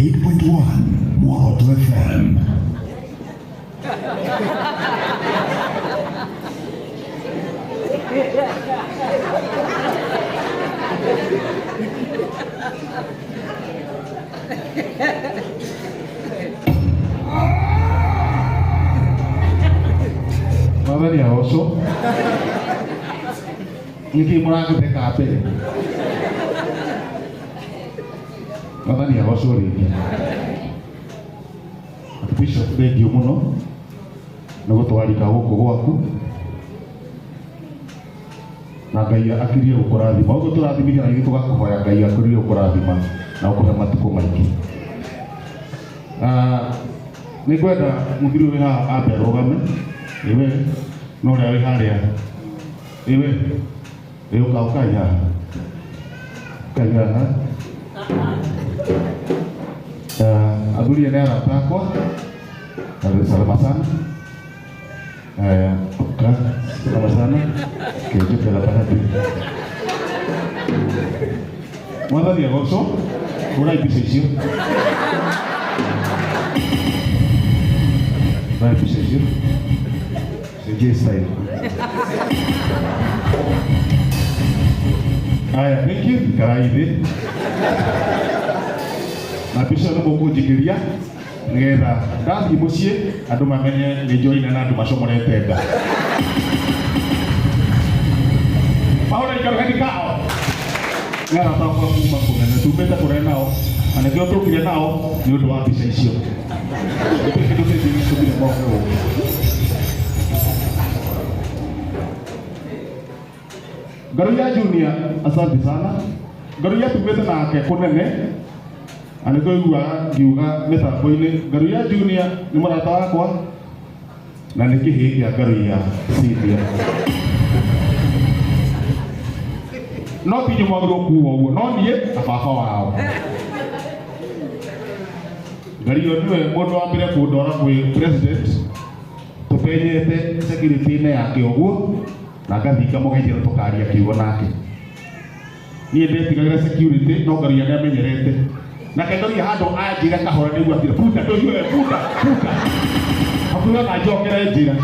98.1 Muoroto FM. Mwathani agocwo. Nĩkĩ mũragĩtheka mbere? Mwathani agocwo rĩngĩ. Bishop, thengiũ mũno nĩ gũtwarika gũkũ gwaku na Ngai akirie gũkũrathima. Ũguo tũrathimire na ithuĩ tũgakũhoya Ngai akũrie gũkũrathima na ũkũhe matukũ maingĩ. Nĩ ngwenda mũthuri ũyũ wĩ haha ambe arũgame. Ĩwe na ũrĩa wĩ harĩa. Ĩwe ĩũka ũkai haha. Ũkai haha. Athuri aya nĩ arata akwa. Salama sana. Uka salama sana. Kĩnjũke gatagatĩ. Mwathani agocwo. Hũrai mbica icio. Hũrai mbica icio. Cenjia style. Aya, thank you. Ikarai thĩ. Na mbica nĩ mũkũnjikĩria nĩgetha ndathiĩ mũciĩ andũ mamenye nĩ njoina na andũ macomorete nda. Paũra ikarũheni kao. Nĩ arata akwa kuma kũnene, tumĩte kũnene nao, na nĩkĩo tũkire nao nĩ ũndũ wa mbica icio. Gũtirĩ kĩndũ kĩngĩ gĩtũmire moke gũkũ. Ngaruiya Junior, asante sana. Ngaruiya tumĩte nake kũnene na nĩ twaiguaga ngiuga mĩtambo-inĩ. Ngaruiya Junior nĩ mũrata wakwa na nĩ kĩhĩĩ kĩa Ngaruiya Senior. No ti inyuĩ mwagĩrĩirwo kuga ũguo, no niĩ na baba wao. Ngaruiya nĩwe mũndũ wa mbere kũndwara kwĩ president tũpenyete security-inĩ yake ũguo na ngathiĩ ngamũgeithia na tũkaria kiugo nake. Niĩ ndetigagĩra security no Ngaruiya nĩ amenyerete. Nake Ngaruiya handũ anjĩra kahora nĩguo atire bunda ndũigue bunda bunda. Hakuhĩ ona njokere njĩra.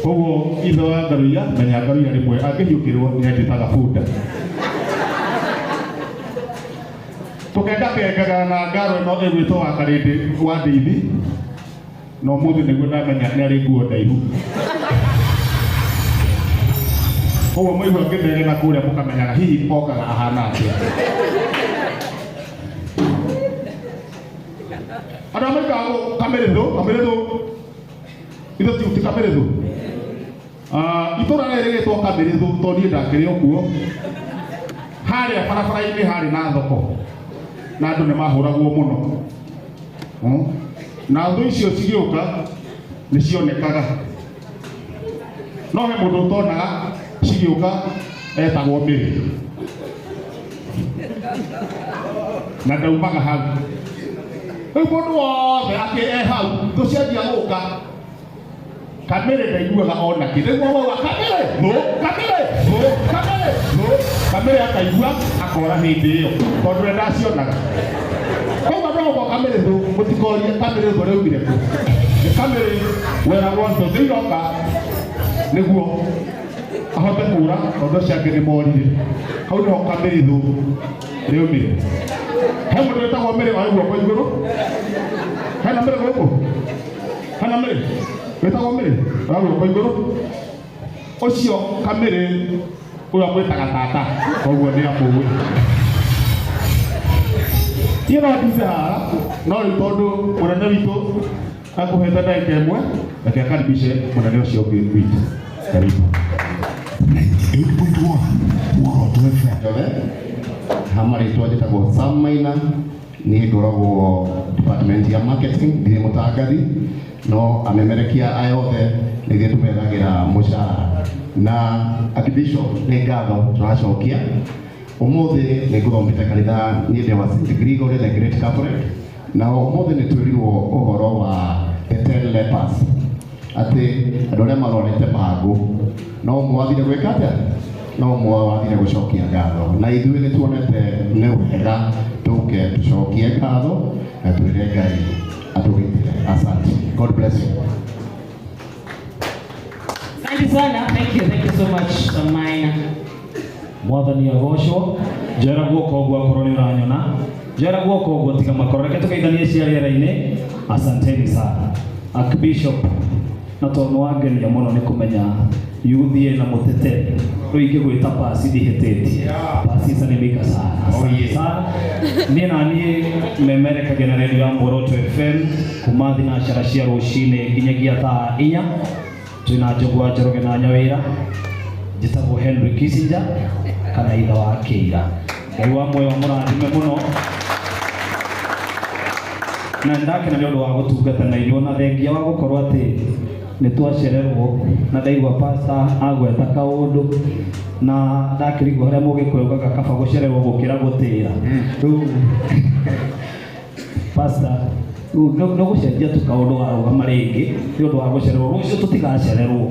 Koguo ithe wa Ngaruiya menya Ngaruiya rĩmwe angĩhiũkĩrwo nĩ anjĩtaga bunda. Tũkengakengaga na ngaro ĩno ĩgwĩtwo wa Karĩndĩ wa Ndeithi na ũmũthĩ nĩguo ndamenya nĩ arĩ nguo ndaihu. Koguo mwaigua ngĩnegena kũrĩa mũkamenyaga hihi okaga ahana atĩa. Andũ arĩa maikaraga gũkũ Kamĩrĩthũ, Kamĩrĩthũ, ithe ti Kamĩrĩthũ. Itũra rĩrĩ rĩgĩtwo Kamĩrĩthũ tondũ niĩ ndakĩrĩ o kuo. Harĩa barabara-inĩ harĩ na thoko na andũ nĩ mahũragwo mũno. Na thũ icio cigĩũka nĩ cionekaga. No he mũndũ ũtonaga cigĩũka etagwo Mĩrĩ. Na ndaumaga hau. Rĩu mũndũ wothe akĩ e hau thũ cianjia gũka Kamĩrĩ ndaiguaga ona kĩ. Nĩguo wauga Kamĩrĩ thũ, Kamĩrĩ thũ, Kamĩrĩ thũ. Kamĩrĩ akaigua akora hĩndĩ ĩyo tondũ we ndacionaga. Koguo andũ a gũkũ Kamĩrĩ thũ mũtikorie Kamĩrĩ thũ rĩaumire kũ. Nĩ Kamĩrĩ weragwo thũ nĩ iroka nĩguo ahote kũra tondũ acio angĩ nĩ morire. Hau nĩho Kamĩrĩ thũ rĩaumire. He mũndũ wĩtagwo Mĩrĩ oe guoko igũrũ. Hena Mĩrĩ gũkũ? Hena Mĩrĩ? Wĩtagwo Mĩrĩ? Oya guoko igũrũ. Ũcio Kamĩrĩ ũrĩa mwĩtaga tata, koguo nĩ amũĩ. Niĩ no ndinde haha, no rĩu tondũ mũnene witũ akũhete ndagĩka ĩmwe, reke akaribishe mũnene ũcio ũngĩ witũ. Karibu. 98.1 Muoroto FM. Yothe ha marĩtwa njĩtagwo Sam Maina, niĩ ngoragwo department ya marketing, ndirĩ mũtangathi no amemerekia aya othe nĩ ithuĩ tũmethagĩra mũcara. Na Archbishop nĩ ngatho tũracokia ũmũthĩ nĩ ngũthomete kanitha niĩ ndĩ wa St Gregory the Great Catholic, na ũmũthĩ nĩ twĩrirwo ũhoro wa the 10 lepers atĩ andũ arĩa marwarĩte mangũ no ũmwe wathire gwĩka atĩa, no ũmwe wathire gũcokia ngatho, na ithuĩ nĩ tuonete nĩ wega tũke tũcokie ngatho na twĩre Ngai atũgitĩre. Asante. God bless you. Asante sana. Thank you so much, Samaina. Mwathani agocwo. Njera guoko ũguo akorwo nĩ ũranyona, njera guoko ũguo tiga makoro, reke tũgeithanie cia rĩera-inĩ. Asanteni sana Archbishop, na tondũ wangenia mũno nĩ kũmenya yuthie na mũtete rĩu ingĩgwĩta pasi ndihĩtĩtie, pasi salimika sana. Asante sana. Niĩ na niĩ memerekagia na redio ya Muoroto FM kuma thinacara cia rũcinĩ nginyagia thaa 4. Twĩna Njũgũa Njoroge na Nyawĩra. Njĩtagwo Henry Kissinger kana itha wa Kĩira. Ngai wa muoyo amũrathime mũno, na ndakena nĩ ũndũ wa gũtungata na inyuĩ, na thengia wa gũkorwo atĩ nĩ twacererwo na ndaigua pastor agweta kaũndũ na ndakĩrigwo harĩa mũgĩkũyũ ugaga kaba gũcererwo gũkĩra gũtĩra. Rĩu pastor rĩu nĩ gũcenjia tu kaũndũ warũgama rĩngĩ nĩ ũndũ wa gũcererwo, rũciũ tũtigacererwo.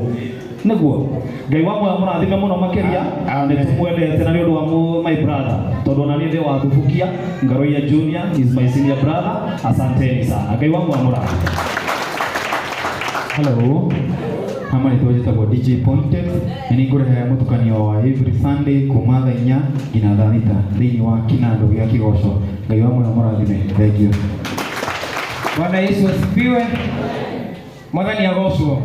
Nĩguo Ngai wa muoyo amũrathime mũno makĩria, nĩ tũmwendete na nĩ ũndũ wa my brother, tondũ ona niĩ ndĩ wa Thubukia. Ngaroia Junior is my senior brother. Asanteni sana. Ngai wa muoyo amũrathime. Hello, hama nĩtwo njĩtagwo DJ Pointex, na nĩ ngũrehe mũtukanio wa every Sunday kuma thaa 4 nginya thaa 6 thĩinĩ wa kinando gĩa Kĩgoco. Ngai wa muoyo amũrathime. Thank you. Bwana Yesu asifiwe. Mwathani agocwo.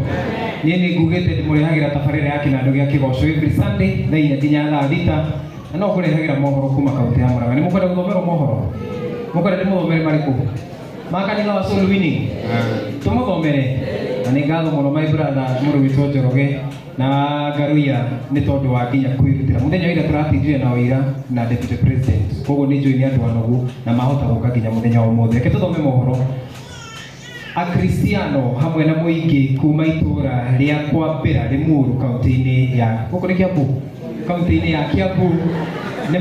Niĩ nĩ ngugĩte ndĩmũrehagĩra tabarĩra ya kinando gĩa Kĩgoco every Sunday thaa 4 nginya thaa 6, na no ngũrehagĩra mohoro kuma kaunti ya Murang'a. Nĩ mũkwenda gũthomerwo mohoro? Mũkwenda ndĩmũthomere marĩkũ? Ma kanitha wa Soul Winning? Tũmũthomere. Na nĩ ngatho mũno my brother mũrũ witũ Njoroge na Ngaruiya nĩ tondũ wa nginya kwĩrutĩra. Mũthenya wa ira tũratindire na ũira na deputy president, koguo nĩ njũĩ nĩ andũ anogu na mahota gũka nginya mũthenya wa ũmũthĩ. Reke tũthome mohoro. Akristiano hamwe na mũingĩ kuma itũra rĩa Kwambĩra Limuru kaunti-inĩ ya gũkũ nĩ Kiambu, kaunti-inĩ ya Kiambu nĩ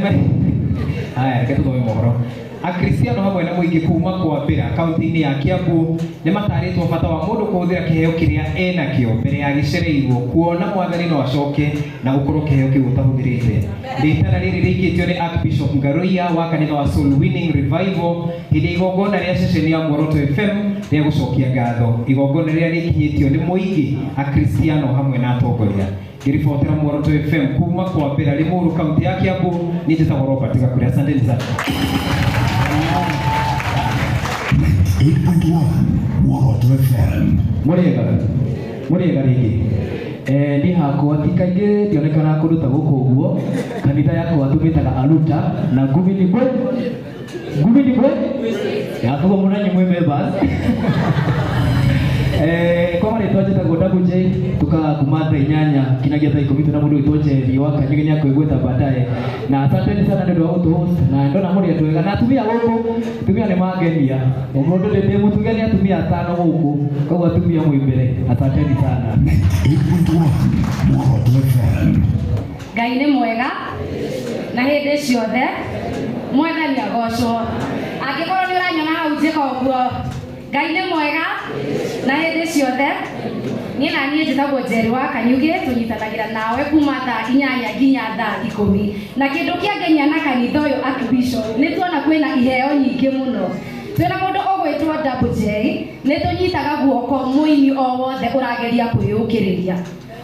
haya, reke tũthome mohoro. Akristiano hamwe na mũingĩ kuma Kwambĩra kaunti-inĩ ya Kiambu nĩ matarĩtwo bata wa mũndũ kũhũthĩra kĩheo kĩrĩa enakĩo mbere ya gĩcereirwo, kuona mwathani no acoke na gũkorwo kĩheo kĩu ũtahũthĩrĩte. Rĩtana rĩrĩ rĩikĩtio nĩ Archbishop Ngaruiya wa kanitha wa Soul Winning Revival hĩndĩ ya igongona rĩa ceceni ya Muoroto FM rĩa gũcokia ngatho. Igongona rĩrĩa rĩkinyĩtio nĩ mũingĩ, Akristiano hamwe na atongoria. Ngĩribotera Muoroto FM kuma Kwambĩra Limuru kaunti ya Kiambu, niĩ njĩtagwo Robert Gakure. Asanteni sana. 8.1 Muoroto FM. Mũrĩega, mũrĩega rĩngĩ. Niĩ hakwa ti kaingĩ ndionekana kũndũ ta gũkũ ũguo. Kanitha yakwa tũmĩtaga Aluta na ngumi nĩ kwe, ngumi nĩ kwe yakoguo mũnanyi mwĩ members. Kwa marĩtwa njĩtagwo Double J, tukaga kuma thaa 8 nginyagia thaa 10 tuna mũndũ wĩtwo Njeri wa Kanyugi nĩ akwĩgweta baadaye. Na asanteni sana nĩ ũndũ wa gũtũ-host, na ndona mũrĩ andũ ega na atumia gũkũ, atumia nĩ mangenia. Mũndũ ndĩ mũtuge nĩ atumia 5 gũkũ, koguo atumia mwĩ mbere. Asanteni sana. 8.1 Muoroto FM. Ngai nĩ mwega na hĩndĩ ciothe, mwathani agocwo. Angĩkorwo nĩ ũranyona hau njĩka ũguo, Ngai nĩ mwega na hĩndĩ ciothe. Niĩ na niĩ njĩtagwo Njeri wa Kanyugi, tũnyitanagĩra nawe kuma thaa 8 nginya thaa 10. Na kĩndũ kĩangenia na kanitha ũyũ Archbishop, nĩ tuona kwĩna iheo nyingĩ mũno. Twĩna mũndũ ũgwĩtwo Double J, nĩ tũnyitaga guoko mũini o wothe ũrageria kwĩyũkĩrĩria.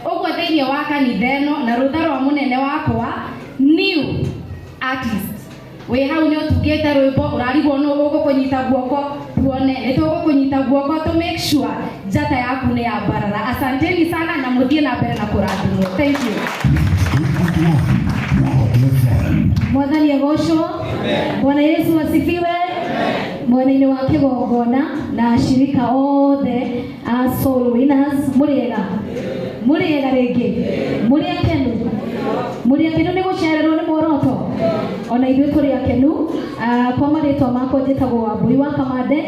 Ũguo thĩinĩ wa kanitha ĩno na rũtha rwa mũnene wakwa, new artist wĩ hau nĩ ũtungĩte rwĩmbo ũrarigwo nũ ũgũkũnyita guoko, tuone nĩ tũgũkũnyita guoko to make sure njata yaku nĩ yambarara. Asanteni sana na mũthiĩ na mbere na kũrathimwo. Thank you. 8.1 Muoroto FM. Mwathani agocwo. Bwana Yesu asifiwe. Mwena-inĩ wa kĩgongona na ashirika othe a Soul Winners, mũrĩega, mũrĩega rĩngĩ, mũrĩ akenu, mũrĩ akenu nĩ gũcererwo nĩ Muoroto. Ona ithuĩ tũrĩ akenu. Kwa marĩtwa makwa njĩtagwo Wambui wa Kamande,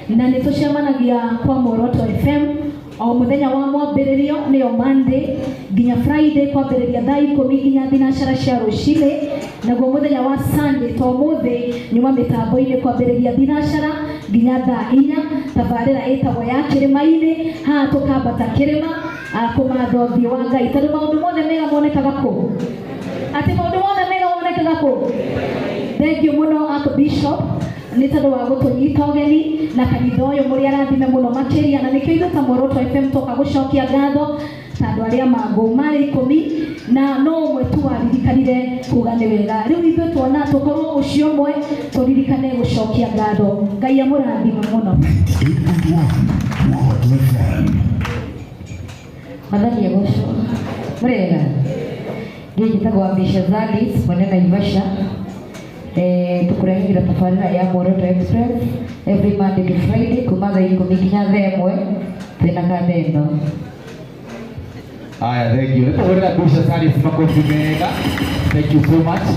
na nĩ tũcemanagia kwa Muoroto FM o mũthenya wa mwambĩrĩrio nĩyo Monday nginya Friday kwambĩrĩria thaa 10 nginya thinacara cia rũcinĩ, naguo mũthenya wa Sunday to ũmũthĩ nyuma mĩtambo-inĩ kwambĩrĩria thinacara nginya thaa 4. Tabarĩra ĩtagwo ya kĩrĩma-inĩ, haha tũkambata kĩrĩma kũmatha ũthiũ wa Ngai, tondũ maũndũ mothe mega monekaga kũ? Atĩ maũndũ mothe mega monekaga kũ? Thank you muno Archbishop nĩ tondũ wa gũtũnyita ũgeni na kanitha ũyũ mũrĩ arathime mũno makĩria, na nĩkĩo ithuĩ ta Muoroto FM tũka gũcokia ngatho ta andũ arĩa mangũ marĩ 10 na no ũmwe tu waririkanire kuga nĩ wega. Rĩu ithuĩ tuona tũkorwo ũcio ũmwe tũririkane gũcokia ngatho. Ngai amũrathime mũno. 98.1 Muoroto FM. Mwathani agocwo. Mũrĩega. Niĩ njĩtagwo Ambisha Zadis, mwene Naivasha. Tũkũrehagĩra tabarĩra ya Muoroto Express every Monday to Friday kuma thaa 10 nginya thaa 1 twĩna kanda ĩno. Aya, thank you. Nĩtũhũrĩra Ambisha Zadis makobi mega. Thank you so much.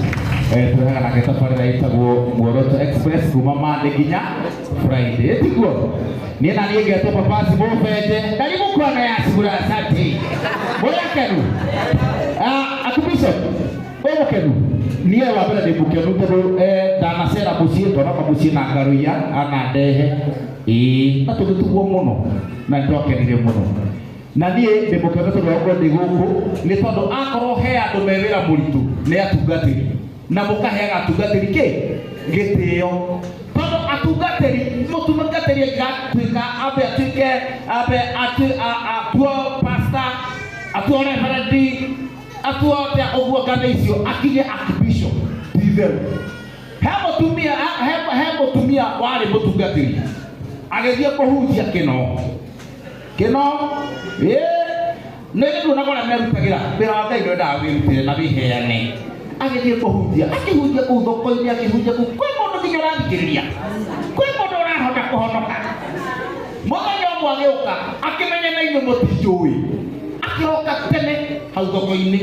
Tũrehaga nake tabarĩra ĩtagwo Muoroto Express kuma Monday nginya Friday. Tiguo? Niĩ na niĩ ngetwo Papasi Mũbenje. Karibu kona ya Sura, asante. Mũrĩ akenu? Archbishop, wĩ mũkenu? Niĩ wa mbere ndĩ mũkenu tondũ ndanacera mũciĩ ndonoka mũciĩ na ngaruiya anandehe. Ĩĩ, na tũgĩtugwo mũno na nĩtwakenire mũno. Na niĩ ndĩ mũkenu tondũ wa gũkorwo ndĩ gũkũ nĩ tondũ akorwo he andũ me wĩra mũritũ nĩ atungatĩri, na mũkaheaga atungatĩri kĩ gĩtĩo, tondũ atungatĩri mũtungatĩri angĩgatuĩka ambe atuĩke ambe atuo pastor, atuo reverend, atuo atĩa ũguo ngathĩ icio akinye archbishop ti itherũ. He mũtumia, he mũtumia warĩ mũtungatĩri agĩthiĩ kũhunjia kĩno kĩno, ĩĩ nĩ nduonaga ũrĩa merutagĩra wĩra wa Ngai, ndwendaga wĩrutĩre na wĩheane. Agĩthiĩ kũhunjia, akĩhunjia kũu thoko-inĩ, akĩhunjia kũu, kwĩ mũndũ nginya ũrathikĩrĩria, kwĩ mũndũ ũrahota kũhonoka. Mũthenya ũmwe agĩũka akĩmenya na inyuĩ mũtinjũĩ, akĩroka tene hau thoko-inĩ.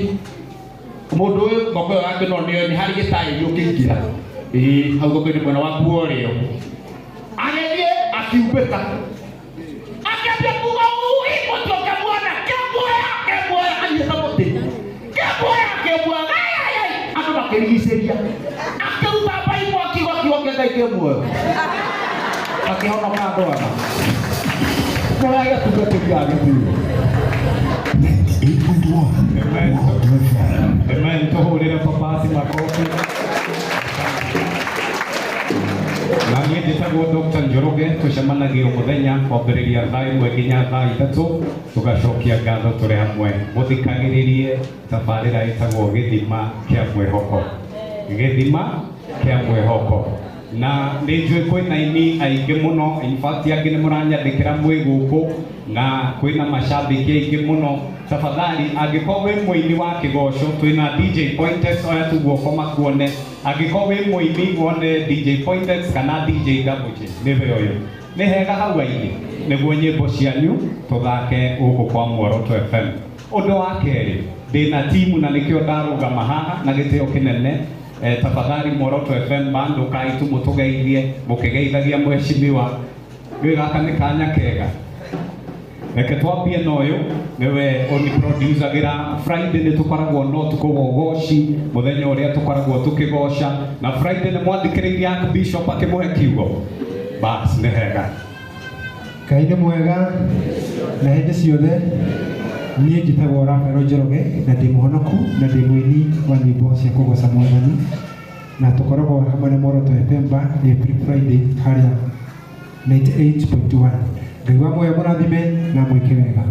Mũndũ ũyũ thoko ĩyo yake no nĩyo nĩ harĩ gĩtaĩri ũkĩingĩra, ĩĩ hau thoko-inĩ mwena waku wa ũrĩo. Agĩthiĩ akiumbĩka, akĩambia kuga ui mũtĩ ũkĩmuona, kĩmuoya kĩmuoya, anyita mũtĩ kĩmuoya kĩmuoya, andũ makĩrigicĩria, akĩruta mbaimũ akiuga kiugo kĩa Ngai kĩ muoyo, akĩhonoka andũ ana. Mũrage atungatĩri a gĩtĩo. 98.1 Muoroto FM. Amen. Tũhũrĩre Papasi makobi. Na niĩ njĩtagwo Dr. Njoroge, tũcemanagia o mũthenya kwambĩrĩria thaa 1 nginya thaa 3, tũgacokia ngatho tũrĩ hamwe. Mũthikagĩrĩrie tabarĩra ĩtagwo Gĩthima kĩa Mwĩhoko. Gĩthima kĩa Mwĩhoko. Na nĩ njũĩ kwĩna aini aingĩ mũno, in fact angĩ nĩ mũranyandĩkĩra mwĩ gũkũ, na kwĩna macambĩki aingĩ mũno. Tafadhali angĩkorwo wĩ mũini wa kĩgoco, twĩna DJ Pointex, oya tu guoko makuone. Angĩkorwo wĩ mũini wone DJ Pointex kana DJ Double J, nĩwe ũyũ. Nĩ hega hau aini, nĩguo nyĩmbo cianyu tũthake gũkũ kwa Muoroto FM. Ũndũ wa kerĩ, ndĩna timu na nĩkĩo ndarũgama haha na gĩtĩo kĩnene. Tafadhali Muoroto FM band ũkai tu mũtũgeithie, mũkĩgeithagia mheshimiwa. Rĩu gaka nĩ kanya kega. Reke twambie na ũyũ nĩwe ũniproducagĩra. Friday nĩ tũkoragwo na ũtukũ wa ũgoci, mũthenya ũrĩa tũkoragwo tũkĩgoca, na Friday nĩ mwathikĩrĩirie Archbishop akĩmũhe kiugo. Bas, nĩ hega. Ngai nĩ mwega na hĩndĩ ciothe. Niĩ njĩtagwo Rafael Njoroge na ndĩ mũhonoku na ndĩ mũini wa nyĩmbo cia kũgoca Mwathani, na tũkoragwo hamwe na Muoroto FM Band every Friday harĩa 98.1. Ngai wa muoyo mũrathime na mwĩke wega.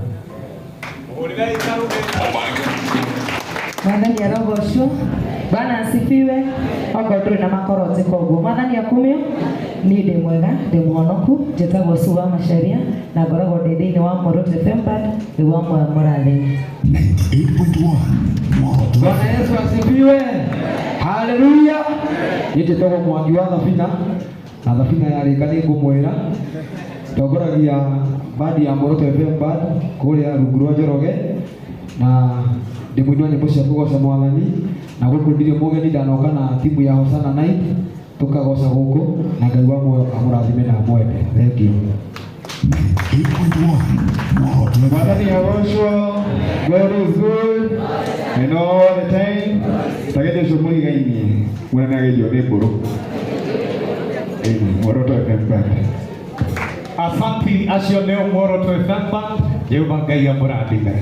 Mwathani arogocwo. Bwana asifiwe. Okorwo ndũrĩ na makoro njĩka ũguo. Mwathani akumio. Niĩ ndĩ mwega, ndĩ mũhonoku, njĩtagwo Sue wa Macharia na ngoragwo ndĩ thĩinĩ wa Muoroto FM Band. Ngai wa muoyo mũrathime. 98.1 Muoroto. Bwana Yesu asifiwe. Haleluya. Niĩ njĩtagwo Mwangi wa Thabina, na Thabina yarĩka nĩ ngũmwĩra. Tongoragia bandi ya Muoroto FM Band kũrĩa rungu rwa Njoroge, na ndĩ mũini wa nyĩmbo cia kũgoca Mwathani, na gũkũ ndirĩ mũgeni, ndanoka na timu ya Hosana Night tũkagoca gũkũ, na Ngai wa muoyo amũrathime na amwende. Thank you. 98.1 Muoroto FM. Mwathani agocwo. God is good and all the time. Tagejo ũcio mũrigainie mũnanagerio nĩ mbũrũ. Muoroto FM Band. Asanti, acio nĩo Muoroto FM Band. Jehova Ngai amũrathime.